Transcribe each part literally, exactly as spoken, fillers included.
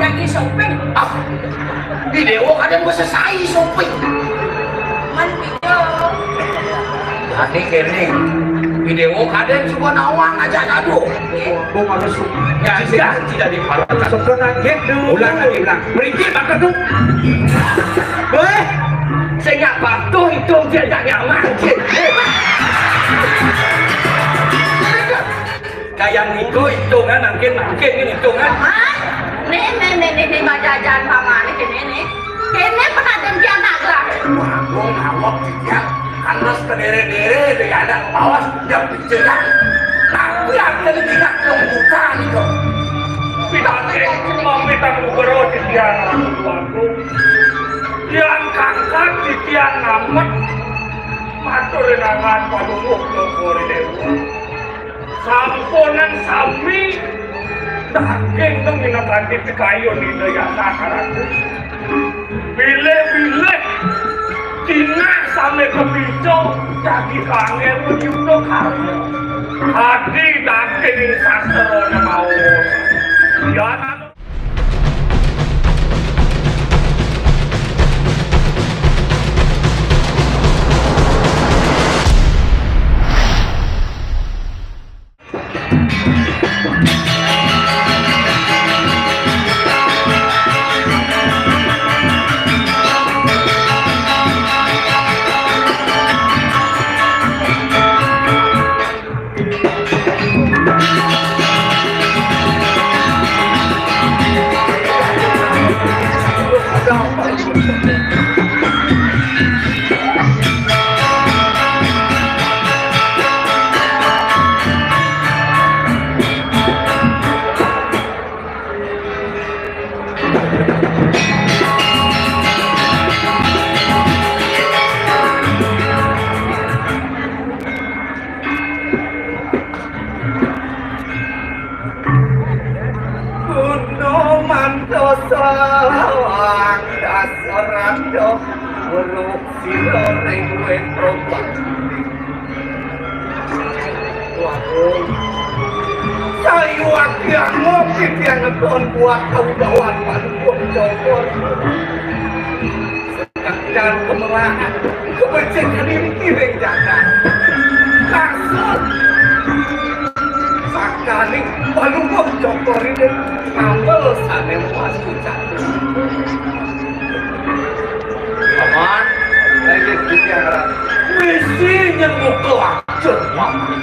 Lagi shopping. Ah, di Déwa kadén bisa sai shopping. Man pijo. Jani kéné. Di Déwa kadén suka nawang aja, aduh. Gua harus. Ya, ya, tidak dipalukan. Suka nangkep dulu. Ulang lagi, ulang. Berhenti, bakal tuh. Wéh, sing nggak patuh itu dia nggak nyaman. Kayak niko hitungan, mangkin-mangkin ini hitungan. Hah? Nih, nih, nih, nih, nih, Mbak Jajan, Pak Manik ini, nih. Ini pengantin pian tak gerak. Waduh, ngawak dia. Kan terus kedere-dere, dia ada ke bawah, dia pikiran. Tapi ada di tingkat yang buta nih, kok. Pitake, mau pitang gubero titiang laku. Tiang kangkat titiang ngamet. Matur rinangan palungguh Joko Déwa. Sampunang sami daging nang minangka pikayun Ida Hyang Ratu. Bilih-bilih jinah sami kapica dadi kanggé menyuda karya. Adi daging ing sastrane maos. Ya. Guna mantosa Dasaranda weruh sira ring wéta. Waduh. Sayuwakti angok titiang ngeton buat kaudawan padukuh cokor. Sekalian kemerahan, kebecikan diri kiring jagat. Kasut. Sakali padukuh cokor ini tambel sané mas ucap. Paman, lagi bicara. Misi nyembuka Cut, Paman.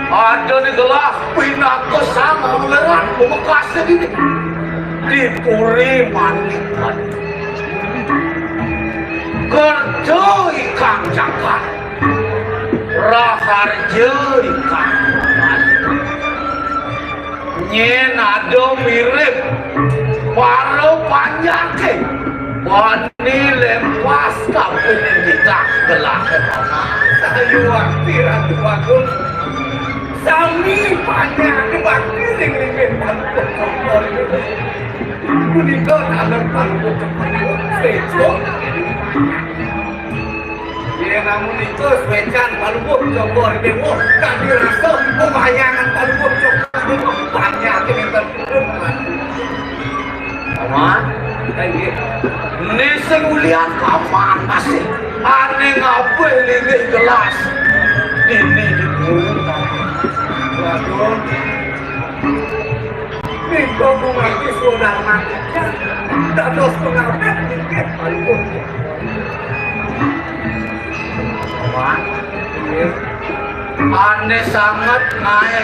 Ada di gelas pinaka sang uleran pamekasé dini. Di puri manik. Kerja ikang jagat. Raharja ikang manik. Nyén ada mirip para panjaké, bani lempas kapining titah gelah. Sayuwakti Ratu Agung, sami panjaké bakti ring ring pantun. Punika taler pantun. Sejo. Yén amunika suécan palungguh Joko Déwa, kadi rasa pemayangan palungguh Joko Déwa, panyaké nénten purun. Paman, inggih. Né sing ulian paman masih ané ngabih linggih gelas. Dini dipurun. Waduh. Nika gumanti sudarman dados pangabih inggih palungguh. Wah, inggih. Ané sanget naé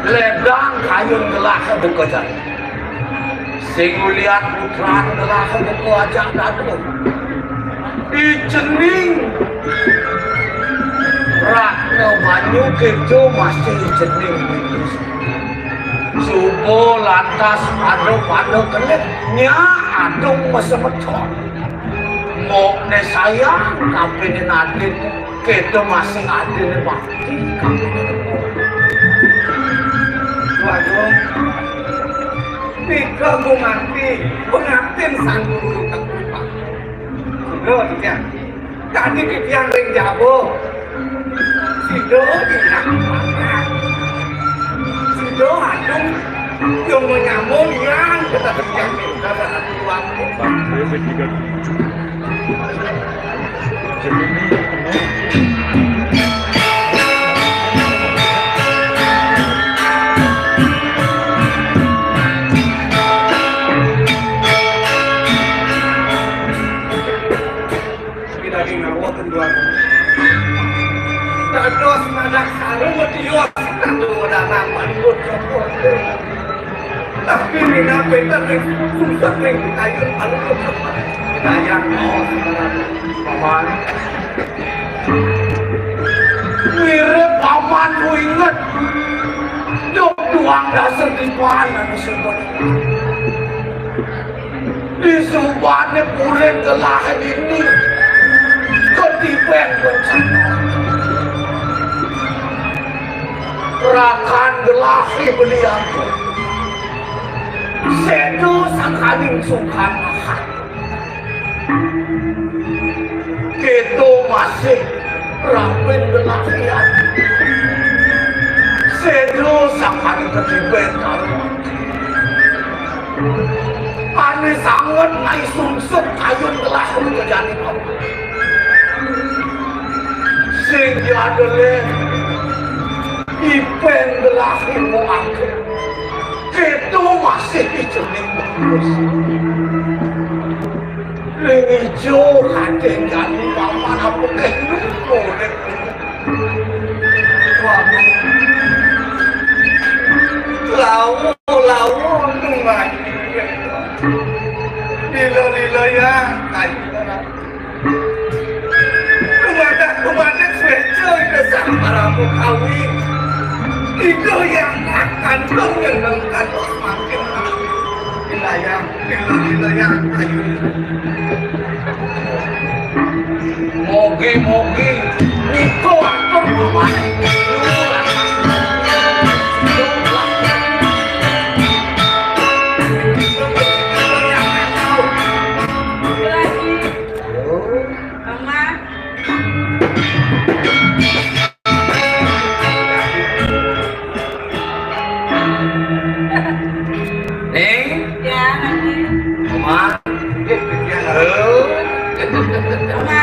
ledang kayun gelah buka jani. Sing ulian putran gelah buka ajak dadu. Icening ratna banyu kéto masih icening. Suba lantas pada-pada kelih nyak adung masemeton. Mbokné sayang kapining adin, kéto masih adin bakti kapining. Waduh, nika gumanti pangaptin Sang Guru Tengku Pak. Suda, Dika. Tadi titiang ring jaba. Sida ingat makan. Sida adung Yang menyambung yang kata yang minta salah tuan. Kita di ngawa kedua. Dados madak sarung metios. Aduh, udah nampak ikut. Tapi minat beta ning susah ning kayu alus. Sayang, oh, saudara. Paman. Mirip paman ku inget. Dok tuang dasar di mana disebut. Di subane kulit gelah ini. Ketipen bencana. Rakan gelah beli aku. Sedo sakaning sukan mahat. Kita masih rapin gelahian. Sedo sakaning ketipen karuan. Ane sanget ngai sungsuk kayun gelah kejani papa. Sing diadele ipen gelah ilmu angke. Kita masih dicening bagus. Ring ijo kadeng jani paman apa kenu urip. Waduh. Lawo, lawo, nungai. Lila, lila ya, kayu. Kumadak, kumadak, sueco, ida sang paramu kawi. Ida yang makan, kau yang nengkan, semakin malam. Wilayah, wilayah, ayu. Mogi-mogi, niko atur rumah. Mama. Ning? Ya, Haji. Mama. Halo. Mama.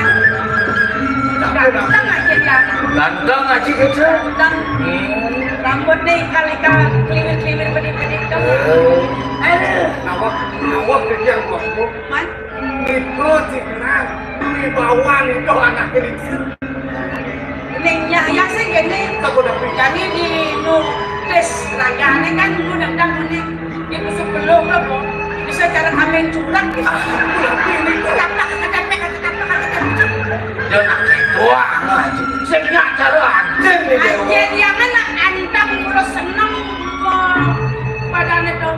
Ganteng aja dia. Ganteng aja gitu. Ganteng. Hmm. Rambut nih kali-kali keliwir-keliwir bedik-bedik tuh. Halo. Aduh. Awak, awak kerja waktu. Mas. Niko Cina, wibawa niko anak kecil. Ning Yahya sih gini. Aku udah percaya di nu tes rajane kan nu nendang ini. Itu sebelum lo kok bisa cara kambing curang gitu. Aku udah pilih. Ketapak, ketapak, ketapak, ketapak. Dan aku tua aja. Sing nyak cara anjing nih, Dewa. Anjing dia kan antang terus seneng kok. Padahal itu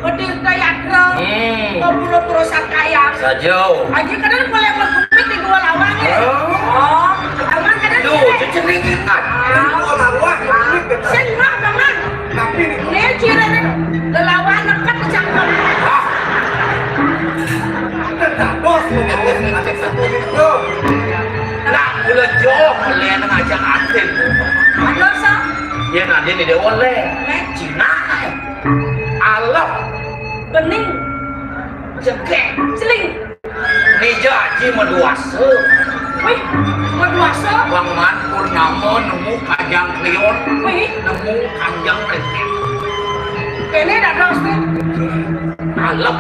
Bedir kaya truk. Hmm. Kok bulu perusak kaya. Saja. Aja kadang boleh bergumit di dua lawang ya. Oh. Oh, aman kadang. Duh, boleh. Ceceringitan. Ah. Dua lawang. Ah. Sing mah, Paman. Tapi ini. Ini ciri ini. Lelawan nekat cangkem. Ah. Tetap bos, bos. Ada satu itu. Nah, mula jauh, mula yang ngajak atin. Ada, Sa? Ya, nanti di Dewa, Le. Eh? Cina, eh. Alep. Bening. Cekek. Celing. Ni jaji maduasa. Wih, maduasa. Bang Man Purnama nemu kajang krion. Wih. Nemu kanjang renteng. Kene dados nih. Alep.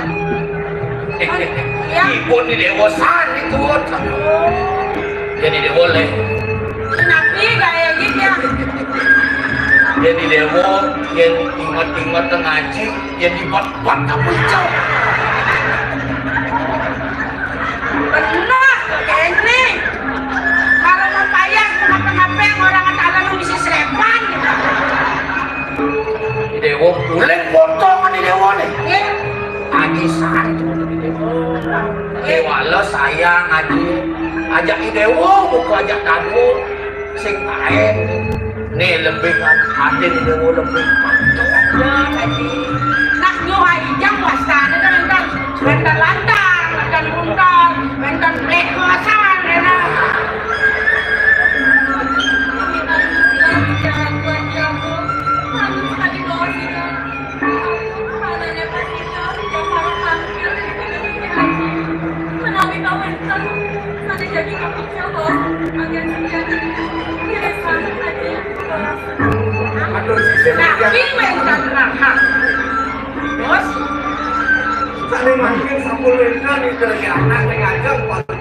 Ya. Ibu ni dewa sani kuat. Oh. Jadi dia boleh. Nabi gaya gitu ya. Jadi dewa, yang ingat-ingat ngaji, yang dibat-bat apa itu? Benar, ini. Kalau mau payah, kenapa-napa orang ada lu bisa selepan gitu. Dewa boleh potongan di dewa nih. Iya. Aji sari itu di dewa. Dewa lo sayang aji. Ajak di dewa, buku ajak tamu. Sing lain. Nih lebih kan, ada di dewa lebih. Ya, Haji. Nah, yo Haji jang wastane kan entar. Entar lantang, entar muntar, entar blekosan, ya. Nah. Anu sekali doa sih, Kak. Aduh, sisi. Nah, ini yang tak terang. Terus? Saling makin sampul ini dari anak yang aja, paling.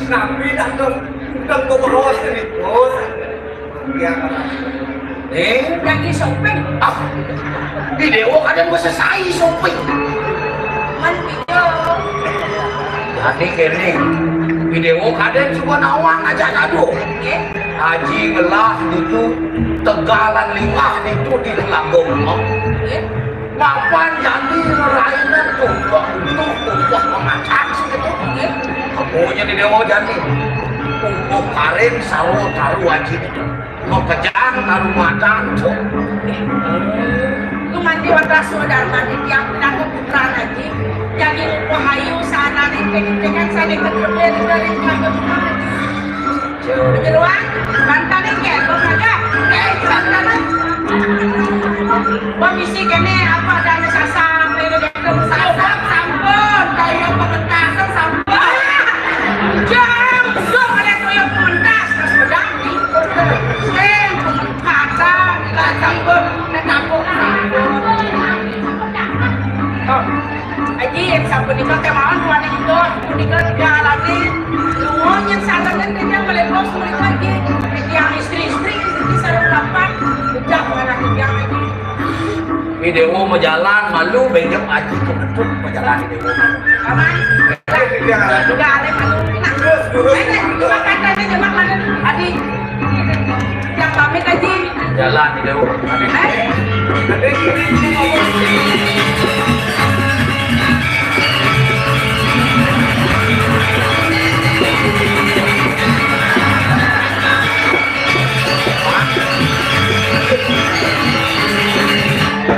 Nabi dah tuh, udah ke bawah sini. Oh, ya. Eh, lagi shopping. Ah, di Dewa kadang bisa sai shopping. Man video. Jadi kene, di Dewa kadang juga nawang aja aduh. Oke. Haji ngelah itu tegalan lima itu di Telaga Umang. Oke. Mapan jadi rainan tuh, tuh, tuh, tuh, pengacan sih gitu. Oke. Kemudian di Dewa jadi, tuh, tuh, karin, sawo, taruh aja gitu. Mau kejang, taruh makan, tuh. Lu mandi wadah saudara mandi tiang pinangku putra lagi. Jadi lupa hayu sana nih, pengen sana ikut berbeda dari keluarga rumah. Penyeruan, bantanin ke, gua kagak. Eh, bantanin. Gua misi kene apa ada sasam, ini dia sampun, sampun, kayak pementasan sampun. Jam, gua ada tuyul pementas, pas pedang, sing, pementasan, kita sampun, kita tampung, sampun. Oh. Aji, yang sapunika kemawon, wani ento, punika tiga alami. Lunga nying salengen titiang melepas punika, Aji. Titiang istri-istri, niki sareng papan. Ucap anak titiang, Aji. Ini Dewa majalan, malu, benjep Aji kepetut majalan ini Dewa. Aman? Enggak ada malu. Nah, terus, terus. Ayo, coba katanya, coba mana? Adi. Yang pamit, Aji. Jalan, Dewa.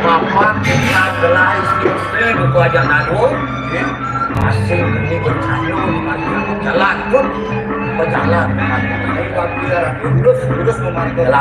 Bapak kita gelar istri buku aja nanu, masih ini bercanda, jalan pun berjalan. Terus, terus memanggil.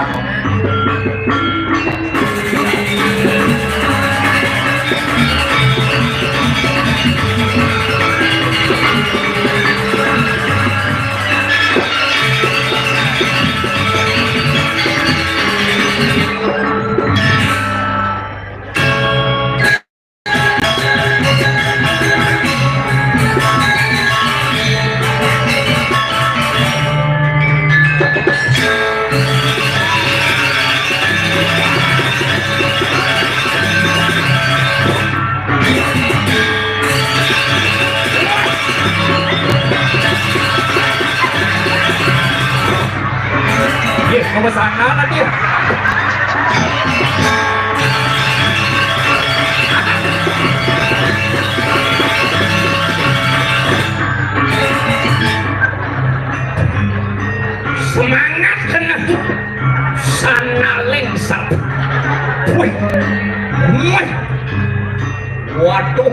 Yes, nomor sana lagi. Semangat kena sanaling satu. Wih. Wih. Waduh.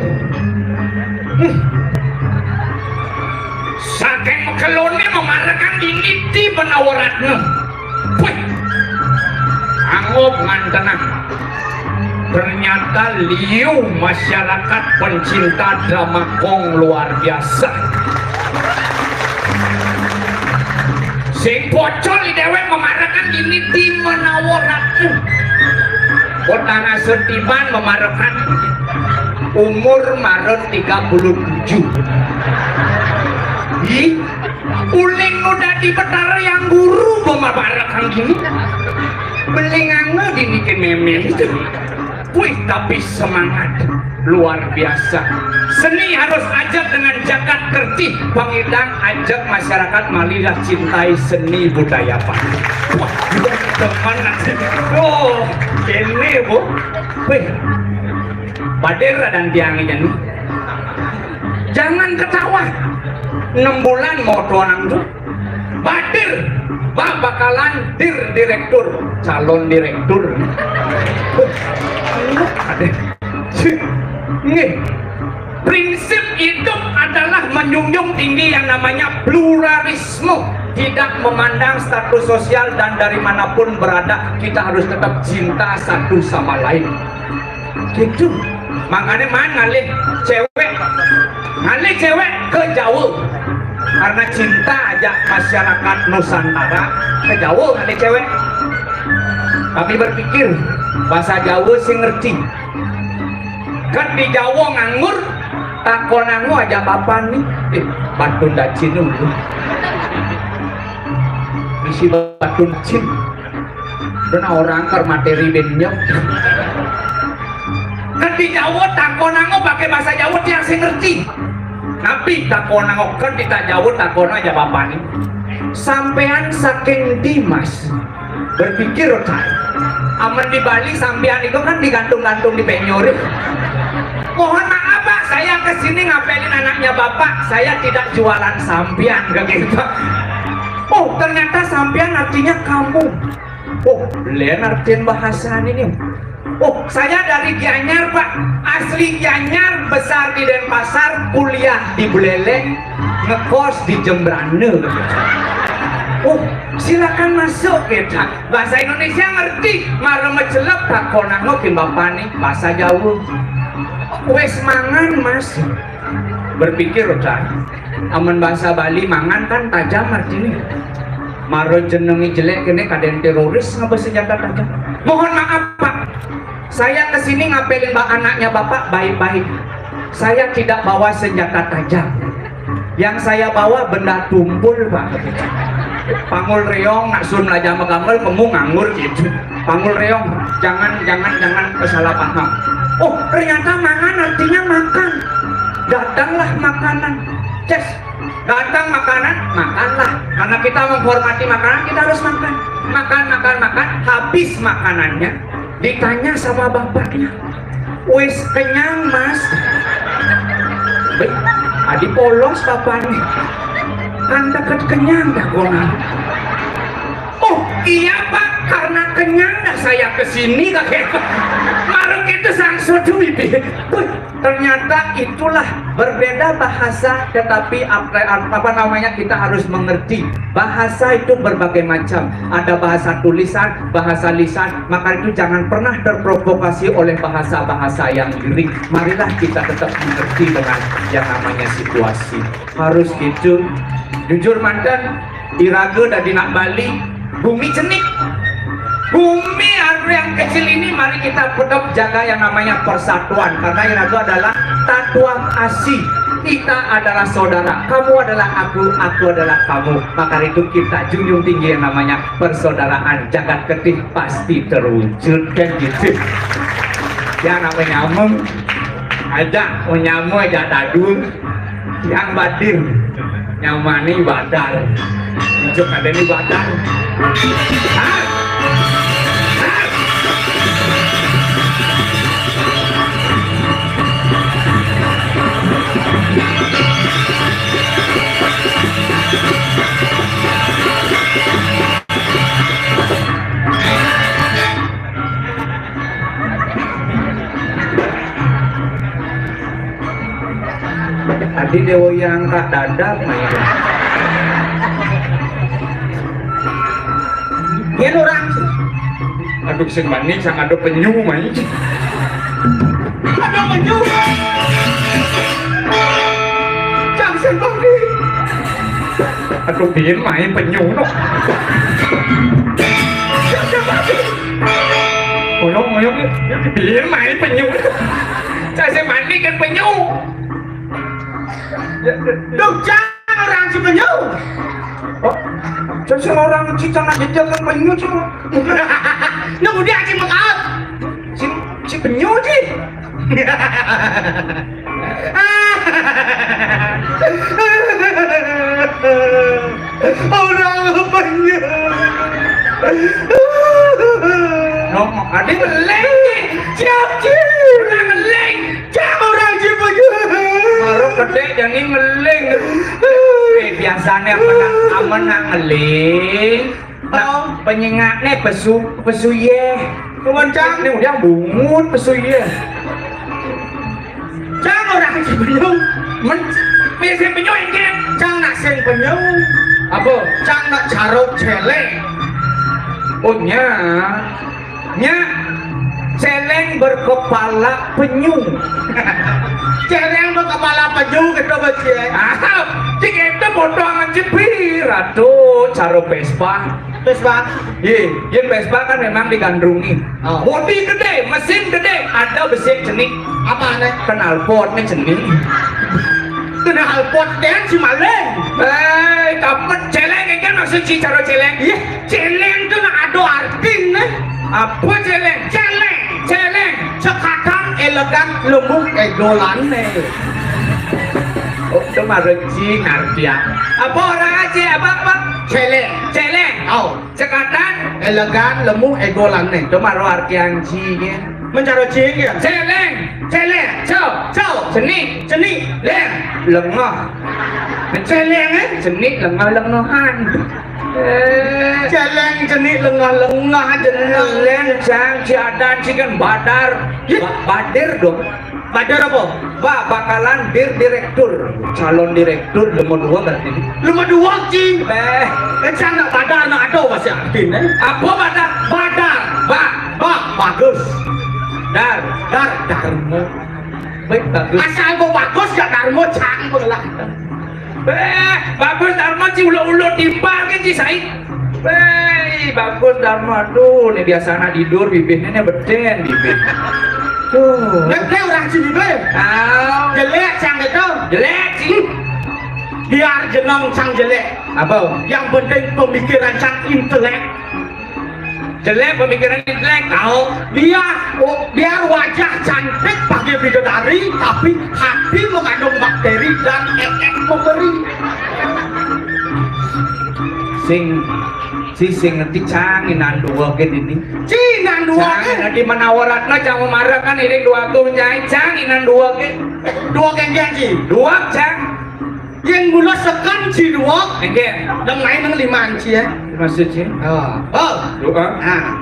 Hmm. Saking mekelone memarekan dini di Benawaratna. Wih. Anggap ngantenan. Ternyata liu masyarakat pencinta drama gong luar biasa. Sing pocol di dewek memarekan dini di menawa ratu. Kota Nasentiban memarekan umur marut tiga puluh tujuh. Ih, uling nu dadi Betara Hyang Guru memarekan gini. Belinganga dini ke memen. Wih, tapi semangat luar biasa. Seni harus ajak dengan jagat kerti, pangidang ajak masyarakat malilah cintai seni budaya Pak. Wah, teman. Oh, ini Bu. Wih, badir dan tiang ini. Jangan ketawa. Enam bulan mau tuanang tuh. Badir, ba-, bakalan dir direktur, calon direktur. Ada. Nih, prinsip hidup adalah menjunjung tinggi yang namanya pluralisme. Tidak memandang status sosial dan dari manapun berada, kita harus tetap cinta satu sama lain. Gitu. Makanya man ngalih cewek, ngalih cewek ke Jawa. Karena cinta aja masyarakat Nusantara, ke Jawa ada cewek. Kami berpikir, bahasa Jawa sih ngerti. Kan di Jawa nganggur, takonanmu aja papan nih. Eh, batun dacin dulu. Isi batun dacin. Dona orang ker materi benyep. Kan di Jawa takonanmu pakai bahasa Jawa dia sih ngerti. Tapi takonanmu kan di Jawa takono aja papan nih. Sampean saking Dimas. Berpikir, Cak. Aman di Bali, sampean itu kan digantung-gantung di penjuri. Mohon maaf, Pak, saya ke sini ngapelin anaknya Bapak. Saya tidak jualan sampean, kayak gitu. Oh, ternyata sampean artinya kamu. Oh, lain artian bahasa ini. Oh, saya dari Gianyar, Pak. Asli Gianyar, besar di Denpasar, kuliah di Buleleng, ngekos di Jembrane. Oh, silakan masuk, gitu. Bahasa Indonesia ngerti, mara macelep takonanmu kin bapak nih, bahasa Jawa. Wes mangan, Mas. Berpikir, Cak. Aman bahasa Bali, mangan kan tajam artinya. Mara jenenge jelek kene kaden teroris ngapa senjata tajam. Mohon maaf, Pak. Saya ke sini ngapelin ba-, anaknya Bapak baik-baik. Saya tidak bawa senjata tajam. Yang saya bawa benda tumpul, Pak. Pangul reong, nak sun melajah megamel, kamu nganggur gitu. Pangul reong, jangan, jangan, jangan salah paham. Oh, ternyata mangan artinya makan. Datanglah makanan. Ces, datang makanan, makanlah. Karena kita menghormati makanan, kita harus makan. Makan, makan, makan. Habis makanannya, ditanya sama bapaknya, "Wis kenyang, Mas?" Beh, adi polos bapaknya. Kan deket kenyang dah, Gonang. "Oh, iya, Pak, karena kenyang dah saya ke sini," kakek. Marung itu sang sodu bibi. Ternyata itulah berbeda bahasa, tetapi apa, apa namanya, kita harus mengerti. Bahasa itu berbagai macam. Ada bahasa tulisan, bahasa lisan. Maka itu jangan pernah terprovokasi oleh bahasa-bahasa yang gering. Marilah kita tetap mengerti dengan yang namanya situasi. Harus gitu. Jujur manten, iraga dadi nak Bali, bumi cenik. Bumi anu yang kecil ini, mari kita tetap jaga yang namanya persatuan, karena iraga adalah tatuang asih. Kita adalah saudara, kamu adalah aku, aku adalah kamu. Maka itu kita junjung tinggi yang namanya persaudaraan, jagat ketih pasti terwujud, kan gitu. Yang namanya ameng, aja, mau nyamuk aja tadung. Yang badir, nyamane badar. Ijo kadene badar. Adi Dewa yang tak dadar main. Dia orang sih. Aduh, sing maning sang ada penyu main. Ada penyu. Cang sing maning. Aduh, biyen main penyu no. Oyong, oyong, biyen main penyu. Saya sing maning kan penyu. Duh, Cang, orang si penyu. Oh, saya sing orang si Cang aja kan penyu, Cang. Nunggu dia si mekaut. Si, si penyu, si. Orang penyu. Ngomong, ada ngeling. Siap, siap. Orang ngeling. Siap, orang si penyu. Baru gede, jangan ngeling. Eh, biasanya apa nak, apa nak ngeling? Nah, penyengakne pesu, pesu ye. Nuwun, Cang. Ini udah bungut pesu ye. Cang, orang si penyu. Men, men sing penyu iki. Cang, nak sing penyu. Apa? Cang, nak jaruk celeng. Oh, nya. Nya, celeng berkepala penyu. Céléng to kepala penyu gitu, Bos, ya. Ah, cik itu potongan cepir, aduh, cara Vespa. Vespa. Iya, yang Vespa kan memang digandrungi. Oh. Bodi gede, mesin gede, ada besi cenik. Apa nih? Knalpot nih cenik. Knalpot dan si maling. Eh, kapan céléng kan maksud si cara céléng? Iya, céléng tuh nah ada artinya. Apa céléng? Céléng, céléng. Cekatan elegan lembut egolan nih. Oh, itu mah Reci ngarti ya. Apa orang aja apa apa? Céléng. Céléng. Oh. Cekatan. Elegan, lemu, egolan nih. Cuma lo artian ji ya. Mencari ji ya. Céléng. Céléng. Cau. Cau. Cenik. Cenik. Léng. Lengoh. Céléng, eh? Cenik, lengoh, lengohan. Eh. Céléng, cenik, lengoh, lengoh, celéng. Léng, jang, jadan, cikan, badar. Ya. Ba- badir dong. Badar apa? Ba, bakalan dir direktur, calon direktur nomor dua berarti. Nomor dua, Ci. Eh. Eh, sana badar, nak ada masih aktif, eh. Apa badar? Badar. Ba, ba, bagus. Dar. Dar, Darmo. Baik, bagus. Asal mau bagus, gak Darmo, cang, lah. Eh, bagus Darmo, Ci, ulo-ulo timpal kan, Ci, Said. Wéi, bagus Darmo. Aduh, nih biasa anak tidur bibihnya nih beden bibih. Tuh. Nek nek orang sini be. Ah, jelek sang itu. Jelek sih. Biar jenong sang jelek. Apa? Yang penting pemikiran sang intelek. Jelek pemikiran intelek tahu. Biar oh, biar wajah cantik pakai bidadari, tapi hati mengandung bakteri dan ekek memberi. Sing si sing ngerti cang inan dua ke dini. Cing inan dua ke. Cang inan di menawa Ratna cang memarah kan ini dua tuh nyai cang inan dua ke. Dua ke enggak, Ci? Dua cang. Yang mula sekan, Ci, dua. Enggak. Dan main yang lima, Ci, ya. Maksudnya? Oh. Oh. Dua. Nah.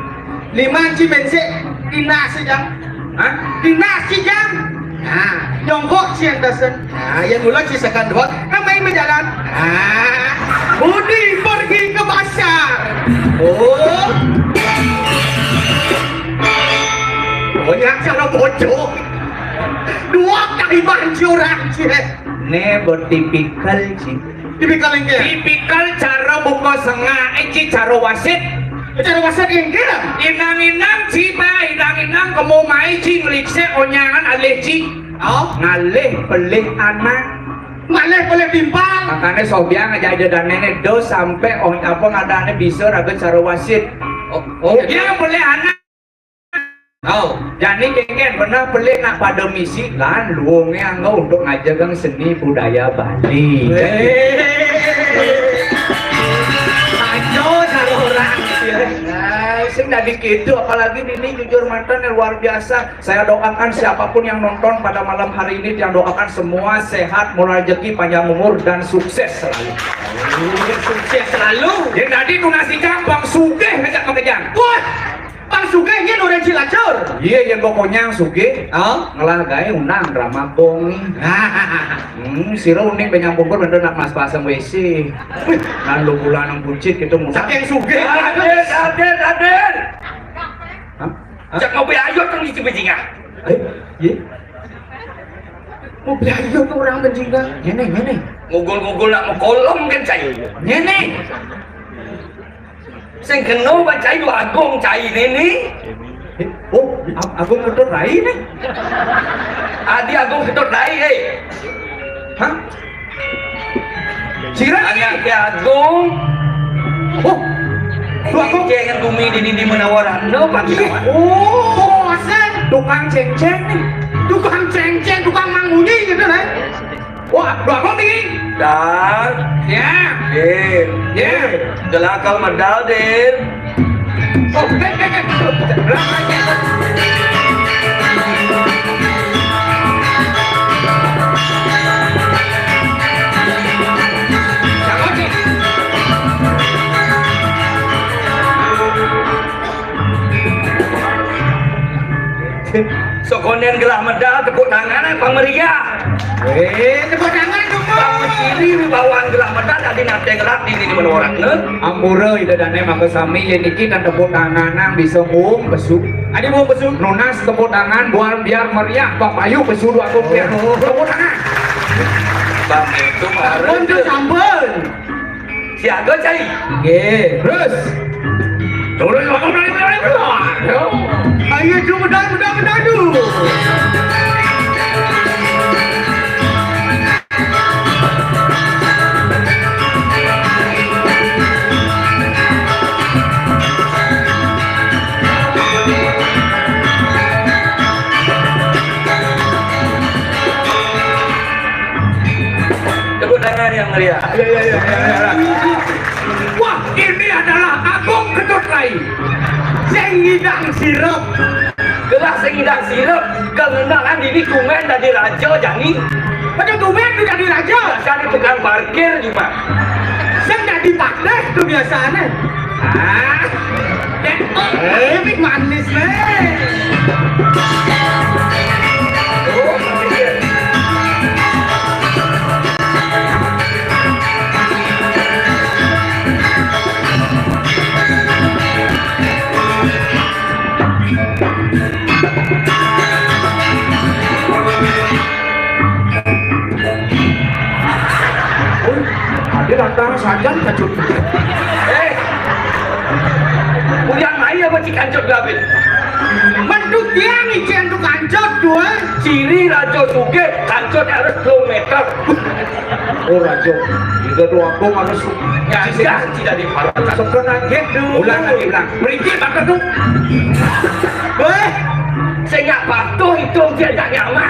Lima, Ci, bensik. Dinas, Ci, jang. Hah? Dinas, Ci, jang. Nah, nyongkok, Ci, yang dasen. Nah, yang mula, Ci, sekan dua. Kan main berjalan. Nah. Budi pergi ke pasar. Oh. Banyak cara bocok. Dua kali bancuran, Ci. Né bertipikal, Ci. Tipikal yang kira. Tipikal cara buka sengak, eh, Ci, cara wasit. Cara wasit yang kira. Inang-inang, Ci, ba, inang-inang, kamu mai, Ci, ngelikse, onyangan, alih, Ci. Oh. Ngalih, pelih, anak. Ngalih, pelih, timpal. Makanya sobiang aja aja dan nenek dos sampai on apa ngadane bisa raga cara wasit. Oh, oh. Dia pelih anak. Oh, jani kéngkén bener pelih nak pada misi lan luwungé anggo untuk ngajegang seni budaya Bali. Wéh. Ayo, cara orang. Nah, sing dadi gitu, apalagi ini jujur mantan yang luar biasa. Saya doakan siapapun yang nonton pada malam hari ini, yang doakan semua sehat, murah rezeki, panjang umur, dan sukses selalu. Sukses selalu. Yang tadi tuh nasi campur sugih ngajak makejang. Wah, Bang Sugih nyén orang Cilacap. Iya, yang pokoknya Sugih. Oh, ngelah gaé undang drama gong nih. Hmm, sira unik benyang pungkur bener nak mas pasang W C. Wih, nang lu bulan nang buncit gitu mudah. Saking sugih. Adil, adil, adil. Hah? Hah? Cak mau ayo tong di Cibejingan. Eh, iya. Mau ayo tuh orang Bejingan. Ngene, ngene. Ngugul-ngugul nak mau kolom kan saya. Ngene. Sing kena baca itu Agung cai ini. Eh, oh, Ag- Agung Ketut Rai nih. Adi Agung Ketut Rai, eh. Hah? Sira anak ke Agung. Oh, Agung. Jangan bumi di di menawaran no, Pak. Oh, bosen. Tukang cengceng nih. Tukang cengceng, tukang mangunyi gitu lah. Wah, dua kau tinggi. Dar. Ya. Dir. Ya. Gelakal medal, Dir. Oh, eh, eh, eh. Sokoner gelah medal, tepuk tangan, eh, pameriah. Eh, tepuk tangan dong. Pang ciri wibawan gelah medal dadi nate gelah dini di mana orang, eh? Ampura Ida Dane mangga sami, yen niki kan tepuk tangan nang bisa muung pesu. Adi muung pesu. Nunas tepuk tangan buat biar meriah, Bapak Yu pesu dua tuh, biar. Oh. Tepuk tangan. Bang itu harus. Sampun tuh, sampun. Siaga, cai. Nggih, terus. Terus, terus, terus, terus, terus. Ayo, tu, bedal, bedal, bedal, tu. Tepuk tangan yang meriah. Ya, ya, ya, ya, ya. Wah, ini adalah Agung Ketut Rai. Sing ngidang sirep. Gelah sing ngidang sirep, kenalan dini tumen dadi raja jani. Pada tumen tu dadi raja. Biasa di tukang parkir cuma. Sing dadi pateh tu biasane. Ah, eh, manis, eh. Adi datang sajan kacut. Eh. Ulian mai apa cik kancut gabin? Menduk tiang icen tu kancut tu, eh. Ciri raja sugih kancut harus dua meter. Oh, raja. Jika tu aku harus. Ya, tidak, tidak dipakai. Sebenarnya gitu. Ulang lagi, ulang. Merinci bakal tu. Weh. Sing nggak patuh itu dia nggak nyaman.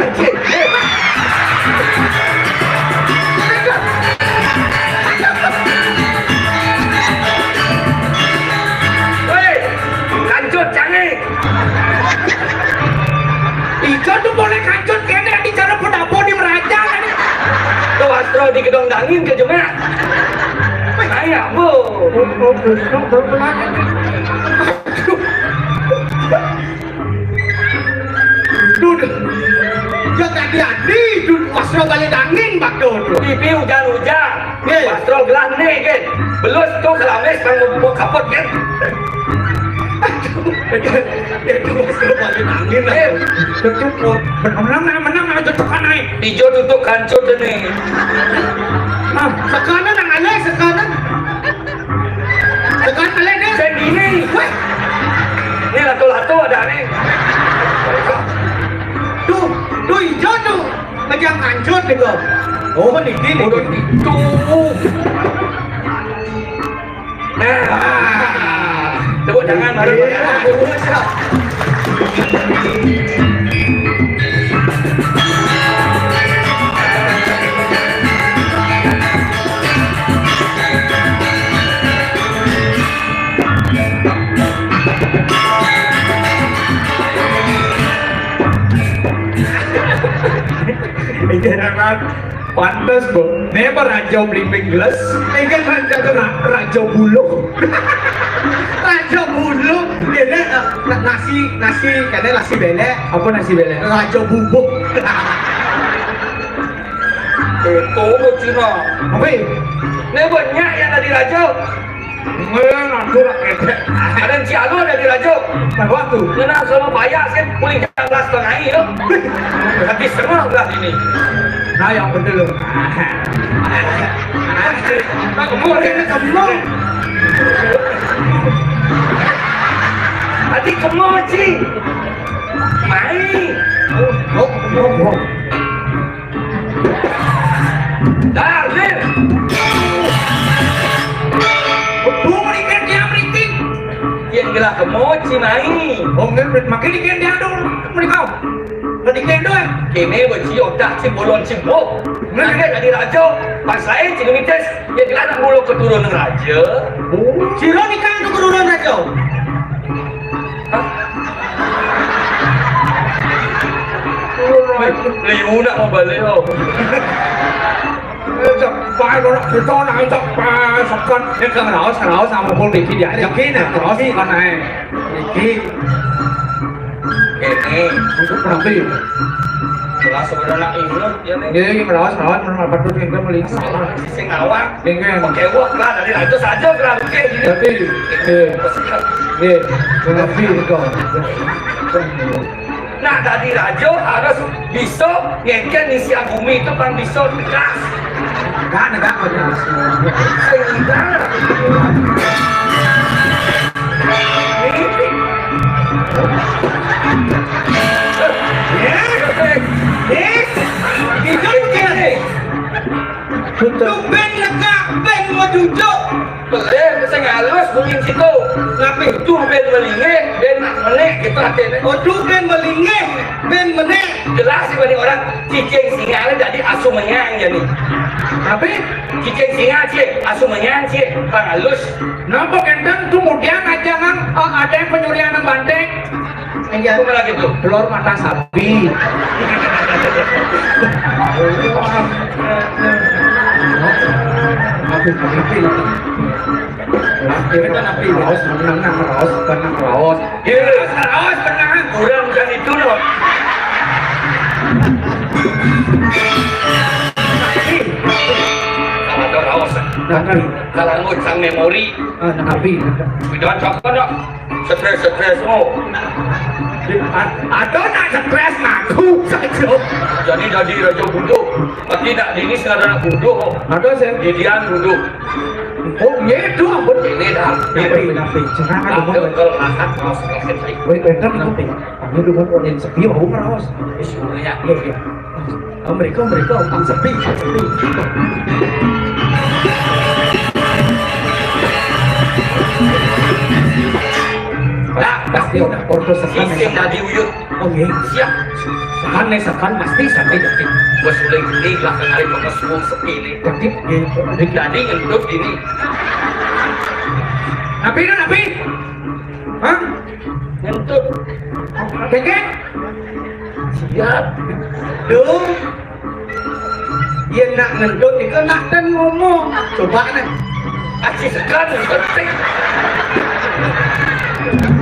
Weh, lanjut cari. Ijo tuh boleh kancut kene di cara pendapo di meraja kan. Tuh Astro di gedong dangin ke jemak. Ayo, Bu. Duh, duh. Ya tadi adi, duh, wasra balik angin, Pak Dul. Pipi hujan-hujan. Nggih. Wasra gelah nih, nggih. Belus tuh kelamis bang mau kapot, kan? Aduh, itu wasra balik angin, lah. Eh. Cukup. Menang, menang, menang, aja tekan naik. Ijo tutup kancut nih. Nah, sekanan nang alih, sekanan. Tekan balik deh. Sing gini. Weh. Ini lato-lato ada nih. Tuh, tuh ijo tuh. Ngejang kancut nih kok. Oh, niki, niki. Udah itu. Nah. Tepuk tangan baru. Iya. Iya, Mat. Pantes, Bu. Ini apa raja Blimbing Gelas? Ini kan raja kena raja buluh. Raja buluh. Ini, eh, na-, nasi, nasi, kene nasi belek. Apa nasi belek? Raja bubuk. Itu, Bu Cina. Apa ini? Ini banyak yang tadi raja. Ngelantur rakyat. Ada Cialo ada di Rajo. Nah, waktu. Ngenal sama Payah sih, mulai jam belas setengah ya. Habis setengah belas ini. Nah, yang bener loh. Nah, kamu ini kamu. Hati kamu, Ci. Mai. Oh, oh, oh. Dar, Lir. Betul, merikin dia, merikin. Yang gelah kemoci, mai. Oh, nggak, makin dikit dia dong. Mereka. Tadi kendo, eh. Kene beci otak, cing bolon, cing bo. Nggak, nggak, tadi raja. Pas saya, cing mites. Ya, gelah nak mulu keturunan raja. Oh. Siro nikah untuk keturunan raja. Hah? Liu nak mau balik, oh. Cepat, orang kita nak cepat, sekan. Ya, kan raus, raus, sama pun dikit ya. Dikit, nah, raus, sekan, eh. Dikit. Ini Untuk rapi. Jelas sebenarnya ingat ya nih. Nggih, nggih, ngeraos, ngeraos, mun patut nggih melihat. Sing ngawang. Nggih, nggih. Oke, wah, lah, dari itu saja, lah, oke, gini. Tapi, nggih. Nggih, rapi, kok. Nah, dari raja harus bisa ngengken isi bumi itu kan bisa tegas. Enggak, enggak, enggak. Sehingga ini, ini, itu begini. Tuh ben lega, ben mau duduk. Bener, sing halus bunyi situ. Tapi tuh ben melingeh, ben nak menek gitu artinya. Oh, tuh ben melingeh, ben menek. Jelas sih bagi orang cicing singa ini jadi asu menyang ya nih. Tapi cicing singa cik, asu menyang cik, pang halus. Napa kenten kemudian aja nang, eh, ada yang penyurian nang banteng? Iya. Apa lagi tuh? Telur mata sapi. Aduh, api, api. Lah, ini kan api. Raos, menang, nang raos, bukan nang raos. Iya, raos, tenang. Kurang kan itu loh. Sama ada raos. Nah, kan. Kalau nggak sang memori. Ah, nah, api. Udah cocok dong. Stres-stres mau. Ada nak stres ngaku saja. Jadi jadi raja bodoh. Tapi nak ini sekarang bodoh. Ada saya. Didian bodoh. Oh, nyedo ampun. Ini dah. Napi, napi. Jangan ada mau. Kalau makan mau sekian. Woi, bener napi. Aku dulu mau yang sepi, aku merawas. Sebenarnya. Iya, iya. Mereka, mereka orang sepi, sepi. Lah, pasti udah foto sekian. Isi tadi uyut. Oh, iya. Siap. Sekan nih, sekan pasti sampai jadi. Bos uling ini lah kali pakai suung sepilih. Jadi, iya. Jadi ngentut ini. Napi, napi? Hah? Ngentut. Kengkeng? Siap. Duh. Iya nak ngentut itu nak dan ngomong. Coba nih. Aci sekan penting.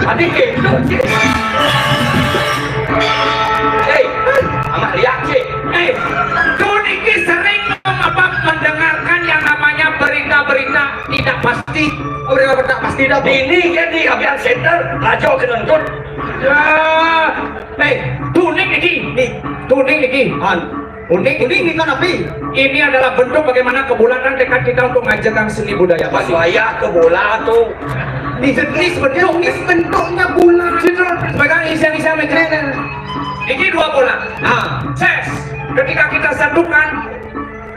Adi gendut sih. Hei, anak lihat sih. Eh, Dun ini sering apa mendengarkan yang namanya berita-berita tidak pasti. Oh, berita-berita pasti dah. Ini kan di Abian Center, Rajo Kenentut. Ya, eh, tuning iki, nih, tuning iki. Han, unik, unik ini kan api? Ini adalah bentuk bagaimana kebulatan tekad kita untuk ngajarkan seni budaya Bali. Saya ke bola tuh. Ini jenis bentuk, ini bentuknya bulat. Sebagai isian-isian menceritakan. Ini dua bola. Nah, ses. Ketika kita satukan,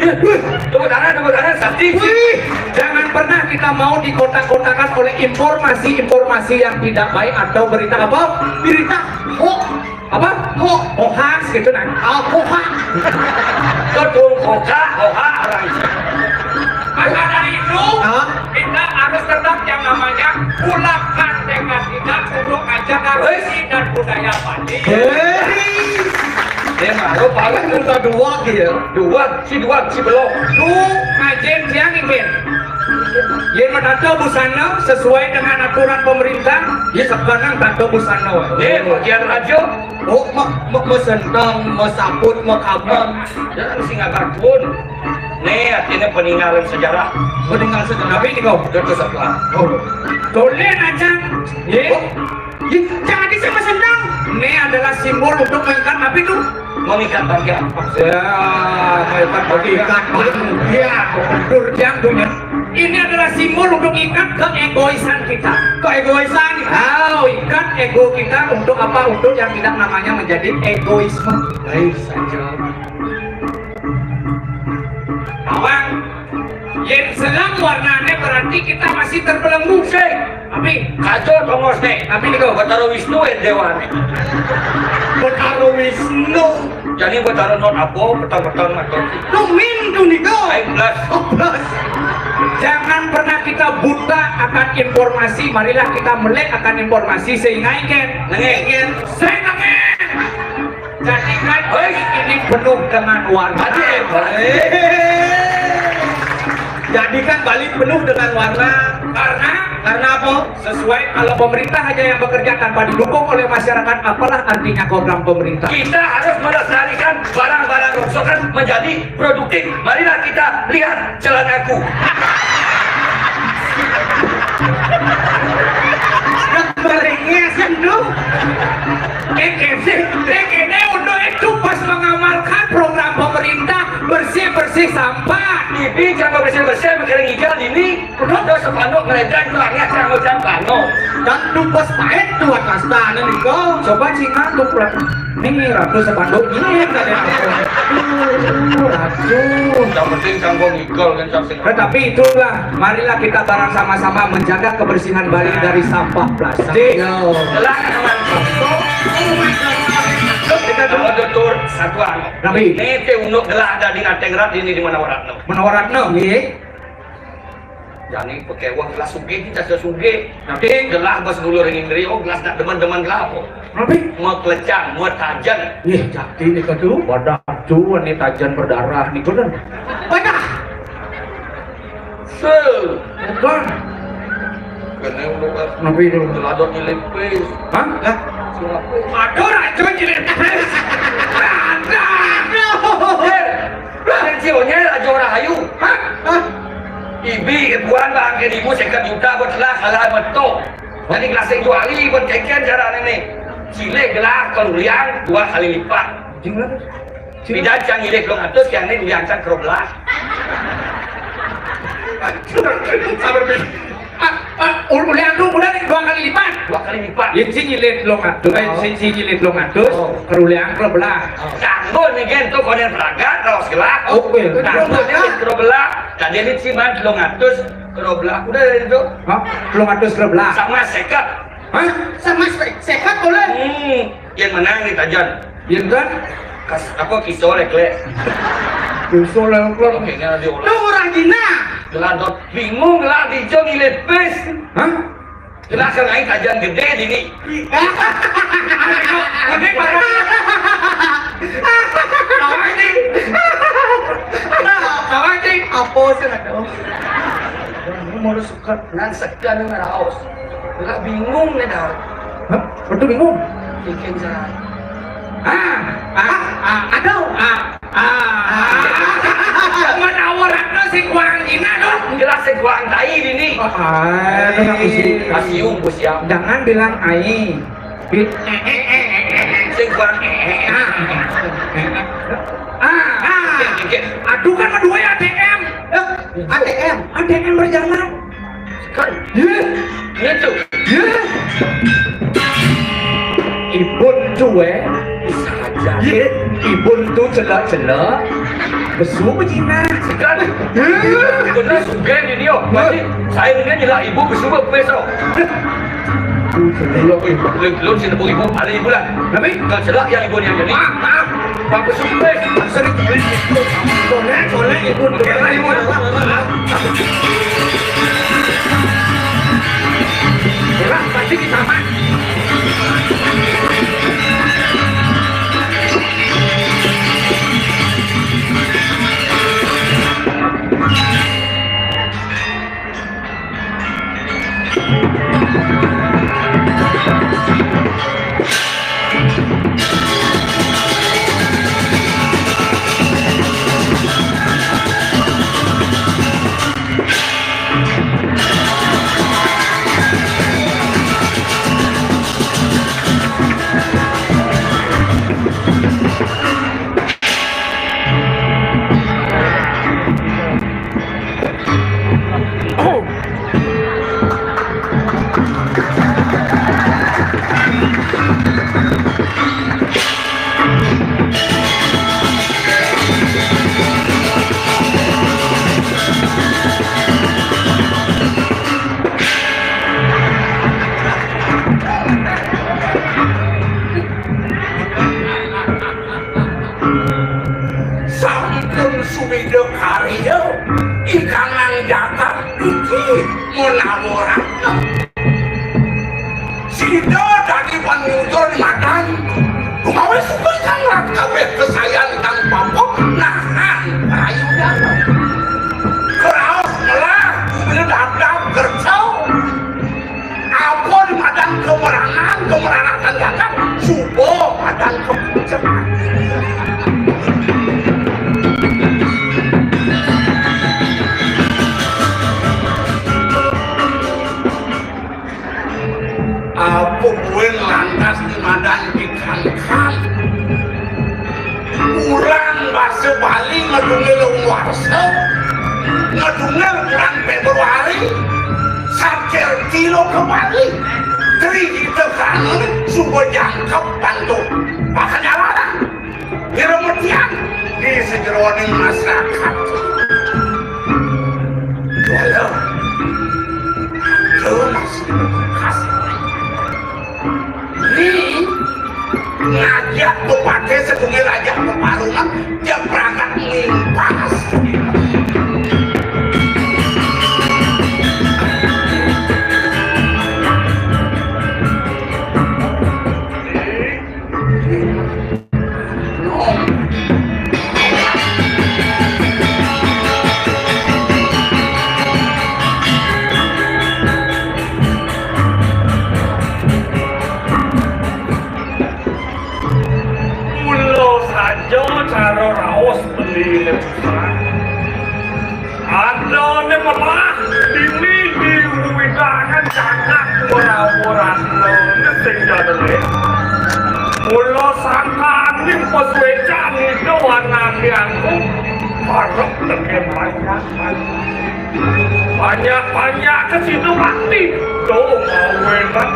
tepuk tangan, tepuk tangan, sakti. Wih, jangan pernah kita mau dikotak-kotakan oleh informasi-informasi yang tidak baik atau berita apa? Berita hoax. Apa? Hoax. Hoax gitu nah. Ah, hoax. Tuh, tuh, hoax, hoax, orang. Maka dari itu, hah? Kita harus tetap yang namanya pulangkan tekad kita untuk ajaran seni dan budaya Bali. Hei. Dia mah, lo paling minta dua gitu ya. Dua, si dua, si belum. Tuh, ngajen siang, Imin. Yen matato busana sesuai dengan aturan pemerintah, ya sekarang tato busana wae. Nih, bagian raja. Oh, me, me, mesentang, mesaput, mekaban. Jangan sing pun. Nih, artinya peninggalan sejarah. Peninggalan sejarah. Tapi ini kau. Itu sebelah. Oh. Tulen aja. Ye. Oh. Ye, jangan di sama sendang. Ini adalah simbol untuk mengikat apa itu? Mengikat bangga. Ya, mengikat bangga. Mengikat bangga. Betul, yang punya. Ini adalah simbol untuk ikat keegoisan kita. Keegoisan. Oh, ikat ego kita untuk apa? Untuk yang tidak namanya menjadi egoisme. Baik saja. Kawan, yen selam warnane berarti kita masih terbelenggu. Sing. Tapi kaco tongos nih. Tapi niku Betara Wisnu ya dewane. Betara Wisnu. Jadi Betara non apa, petang-petang atau tumin tuh niku. Baik, belas. Oh, belas. Jangan pernah kita buta akan informasi. Marilah kita melek akan informasi sehingga ingin. Nengin. Sehingga Jadikan ini penuh dengan warna. Aduh, hebat. Jadikan Bali penuh dengan warna. Karena, karena apa? Sesuai, kalau pemerintah hanya yang bekerja tanpa didukung oleh masyarakat, apalah artinya program pemerintah? Kita harus melestarikan barang-barang rongsokan menjadi produktif. Marilah kita lihat celanaku. Nek merengek sih, Nduk. Eh, eh, sih, eh, ini untuk itu pas mengamalkan program pemerintah bersih-bersih sampah. Ibi jangan bersih-bersih, mikirin ngigel ini. Udah, udah, sepanduk ngeledek, itu hanya kang hujan pano. Dan tuh pas pahit tuh atas tanah nih, kau. Coba Cina tuh pulang. Ini ratu sepanduk ini yang tadi. Aduh, ratu. Yang penting canggung ngigel kan, cang sing. Tetapi itulah, marilah kita bareng sama-sama menjaga kebersihan Bali dari sampah plastik. Yo. Telah, teman. Kita dulu. Kalau tutur satuan. Nabi. Ini teh unduk gelah daging ateng rat ini di mana waratno. Mana waratno, nggih. Jani pakéweh gelah sugih, kita sugih. Tapi gelah bas dulu ring indri, oh, gelah dak demen-demen gelah apa? Tapi mau kelecang, mau tajen. Ih, jati nih kadu. Wadah, tuh, ini tajen berdarah nih, kadu. Wadah. Se. Bukan. Kena udah, Pak. Kenapa itu? Gelah dot nyelipis. Hah? Lah? Siapa? Aduh, racun nyelipis. Ada. Aduh. Lah, sionya Rajo Rahayu. Hah? Hah? Ibi, buan bangke ibu seket juta buat lah, salah betul. Jadi gelasing juali buat keken cara ini. Cilek gelah keruliang dua kali lipat. Jing lah. Bida cang cilek dua ratus, yang ini ruliang cang kerobelah. Sabar, Bi. Ah, ah, ul-, uliang tu udah nih dua kali lipat. Dua kali lipat. Yang sing nyilih telung atus, eh, oh, sing, sing nyilih telung atus, oh, keruliang kerobelah. Oh. Kanggo nih, Gen, tuh konen pelagat, raos gelah. Oh, iya. Kanggo nih, Gen, kerobelah. Tadi ini cuma telung atus, kerobelah. Udah dari itu. Hah? Telung atus kerobelah. Sama seket. Hah? Sama se-, seket boleh? Hmm, yang menang nih, Tajan. Yang kan? Kas, apa, kisah lek, lek. Kisah lek, lek. Oke, ini ada diolah. Tuh orang Cina. Gelah dot bingung lah, dijong ilit pes. Hah? Gelah kang aing kajian gedé dini. Gedé banget. Apa sih? Apa sih? Apa sih? Apa sih? Mau suka nan segan ngaraos. Gelah bingung nih dah. Hah? Betul bingung? Bikin cara. Ah, ah, ah, aduh, ah. Ah. Menawaratna si kuang Cina tuh. Jelas si kuang tai dini. Ah, itu mah kusi. Kasium, kusiam. Jangan bilang ai. Bi-, eh, eh, eh, eh, eh. Si kuang, eh, eh, eh. Ah. Ah, ah. Oke, oke. Aduh, kan dua A T M. Eh, A T M, A T M berjalan. Kan? Yé. Gitu. Yé. Ibun tuh, eh. Bisa aja. Yé. Ibun tuh celak-celak. Besu apa Cina? Kan? Yé. Bener, sugih ini, yo. Berarti saya ini nyelak ibu, besu apa peso? Belum, belum, belum, sini, Bu, Ibu, ada ibu lah. Tapi? Kalau celak, yang ibu yang jadi. Maaf, maaf. Bagus, sukses. Sering terjadi. Boleh, boleh, Ibu. Oke, lah, Ibu. Boleh, pasti kita aman. Sampun sumida karya, ingkang jagat niki menawa ratna. Sida dadi panutur matan, rumawi suka kang rat kabeh kesayan kang papa nahan prayudana. Kraos melah, bumina dadap kersa, Warsa Bali ngedungil warsa, ngedungil bulan Februari, saker tilo ke Bali. Tri kita kanun suba jangkep bantu. Makanya larang. Kira metian di sejeroning masyarakat. Walau, lu masih bekas. Ni ngajak bupati setunggil aja peparungan, dia berangkat ngimpas. Mula saja cara raos beli lebusan. Adané melah dini di wewidangan jagat Warawarana sing jadele. Mula sangkaning pasuécan Ida Wanandi Agung, arep tekén panjang. Banyak-banyak ke sida bakti. Duh, mawenan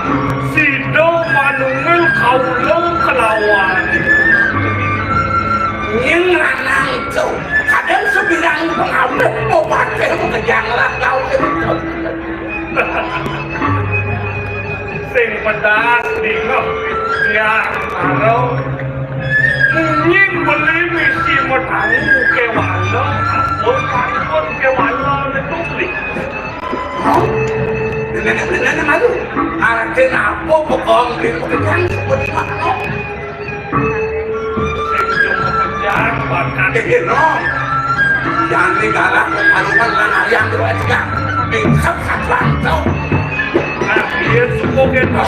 sida manunggal kaula kelawan. Nying lanang itu, kadang sebilang pengabeh mau pakai mau kejang lah kau itu. Sing pedas dingeh tiang karo nying beli misi metangi kewala, ampun, ampun, kewala itu beli. Hah? Nenek, nenek, nenek, aduh. Arti apa pekong di pekerjaan seperti mana? Sing pekerjaan bakal. Eh, eh, no. Jangan digalah, aruman lan ayam dua tiga. Pingsap satu langsung. Nah, iya, suku kita.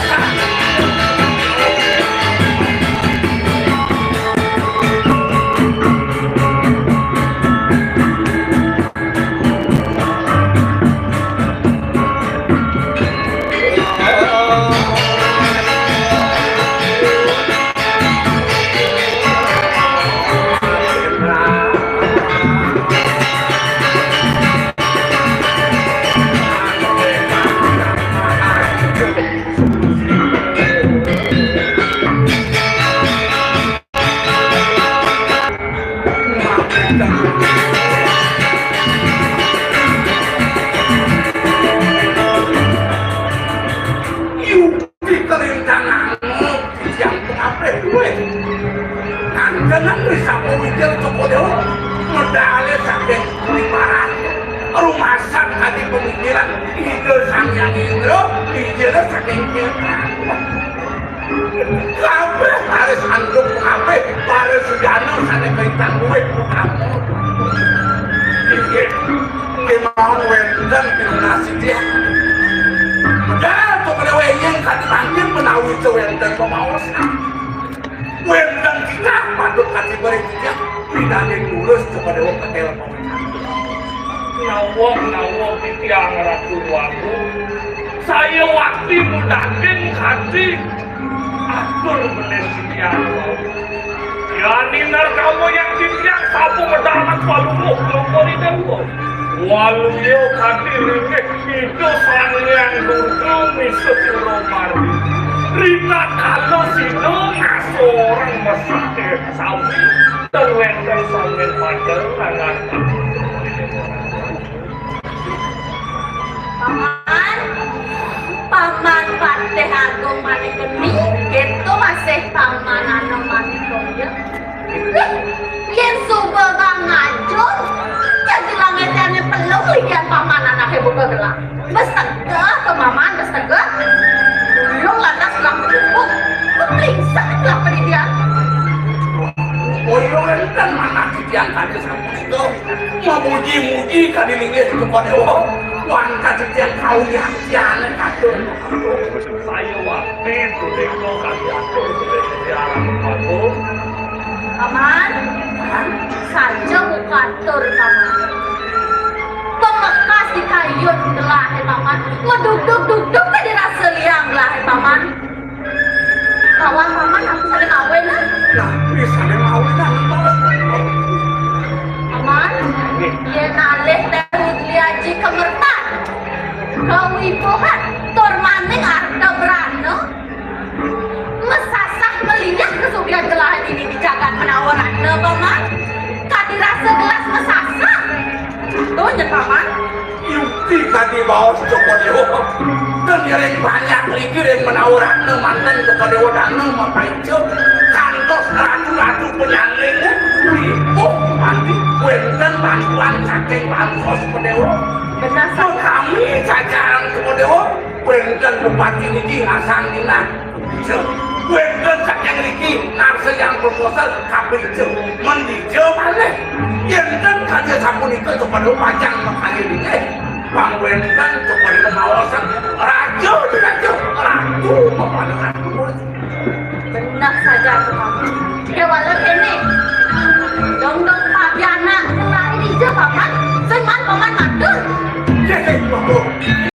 Yuki kerintanganmu yang pengape duit. Nangkenan wis apa mikir Cokor Dewa, medale saking Kulimaran. Rumasan kadi pemikiran Ida Sang Hyang Indra, ijine saking Kirtan. Kabeh baris anduk, kabeh baris sujana sane kaitan duit utang. Inggih, kemawon wenten pinunasi tiyang. Medal to kene weyeng kadi mangkin menawi to wenten pemaosan. Wenten titah patut kadi beri tiyang, pinane lurus kepada wong ketel pamacan. Nawong, nawong titiang Ratu Wagung. Saya wakti mudaging kadi atur bener sitian wau. Yani narkama yang titiang sapu medalan palungguh keloponi dewa. Waluya kadi linggih Ida Sang Hyang Durga misa pura mardi. Rita kala sida ngasorang mesake sami, ten wenten sami padel nangan. Paman, Paman Patih Agung Manikeni, gitu masih Paman Anom Manikoya. Lih, yen suba bang ngajur, jadi langetane pelung likian Paman anake buka gelang. Bes tegeh ke Paman, bes tegeh. Ulung lantas gelang pelung. Bes plingsek gelang pendidian. Ulung enten manah titiang kadi sapunika. Mamuji-muji kadi linggih kepada wong. Wangkat titiang kaum yang tiane katur. Saya wakti punika kadi atur sudah sejarah Paman. Paman, saja mukatur, Paman. Pemekas di kayun gelah, eh, Paman. Medugdug-dugdug tadi rasa liang gelah, eh, Paman. Kawan Paman, aku saling kawin, ah. Nah, ini saling kawin, ah. Paman. Yukti kadi baos Cokor Dewa. Dan ring banyak lagi ring menawa ratna manten Cokor Dewa dana mapaica. Kantos ratu-ratu penyangling. Ripuh mati wenten bantuan saking bansos Cokor Dewa. Benar saja. Kami saja Cokor Dewa. Wenten bupati niki asang minat. Wenten saking niki ngarsa yang proposal kaping ijo. Mendija malih. Yenten kaja sapunika kepada pajang makaya dingeh. Pang wenten kepada maosan raja diraja ratu mapadangan. Benar saja aku kamu. Dia walau ini. Dong dong pabiana kelahi dija paman. Sing man paman matur. Sing sing